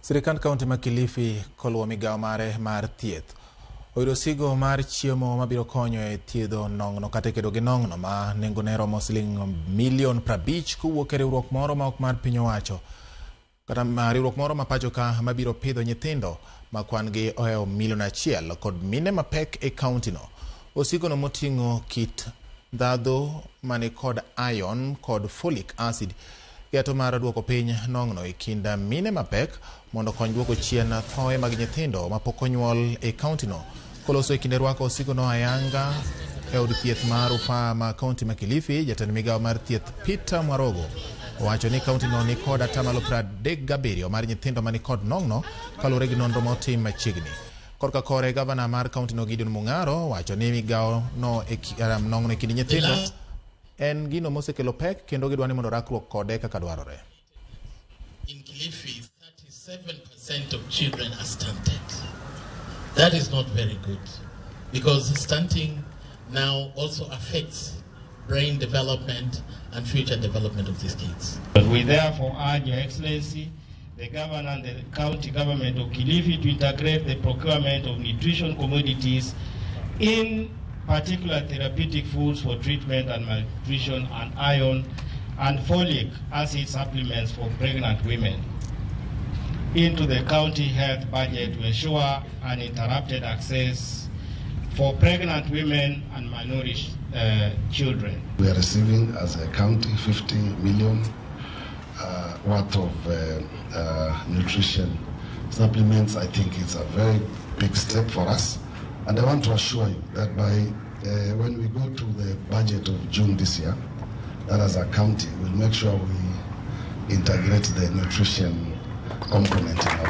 Sirikand kaunti ma Kilifi koluwo migawo mare mar thieth oyudo sigo mar chiemo mabiro konyo e thiedho nong'no kata e kedo gi nong'no ma nengone romo siling milion 50 kowuok e riwruok moro ma ok mar piny owacho kata riwruok moro ma pacho ka mabiro pidho nyithindo ma kwan gi ohewo milion 1 kod mine mapek e kaunti no. Osigono moting'o kit ndhadhu mani kod iron kod folic acid geto mar duoko piny nong'no e kind mine mapek mondo okony duoko chien thoe mag nyithindo mapok onyuol e kaunti no. Koloso e kinde rwako osigono ayanga e od thieth mar rufaa ma kaunti ma Kilifi, jatend migawo mar thieth Peter Mwarogo owacho ni kaunti no ni kod atamalo 37 mar nyithindo mani kod nong'no kaluwore gi nonro ma otim machiegni. Korka kore, gavana mar kaunti no Gideon Mung'aro wacho ni migawo no e nong'no e kind nyithindo en gino mosekelo pek kendo gidwa ni mondo rakruok kode kaka dwarore. In Kilifi, 37% of children are stunted. That is not very good because stunting now also affects brain development and future development of these kids. We therefore urge Your Excellency, the Governor and the County Government of Kilifi to integrate the procurement of nutrition commodities, in particular therapeutic foods for treatment and malnutrition and iron and folic acid supplements for pregnant women, into the county health budget to ensure uninterrupted access for pregnant women and malnourished children. We are receiving as a county 50 million worth of nutrition supplements. I think it's a very big step for us. And I want to assure you that by when we go to the budget of June this year, that as a county, we'll make sure we integrate the nutrition component in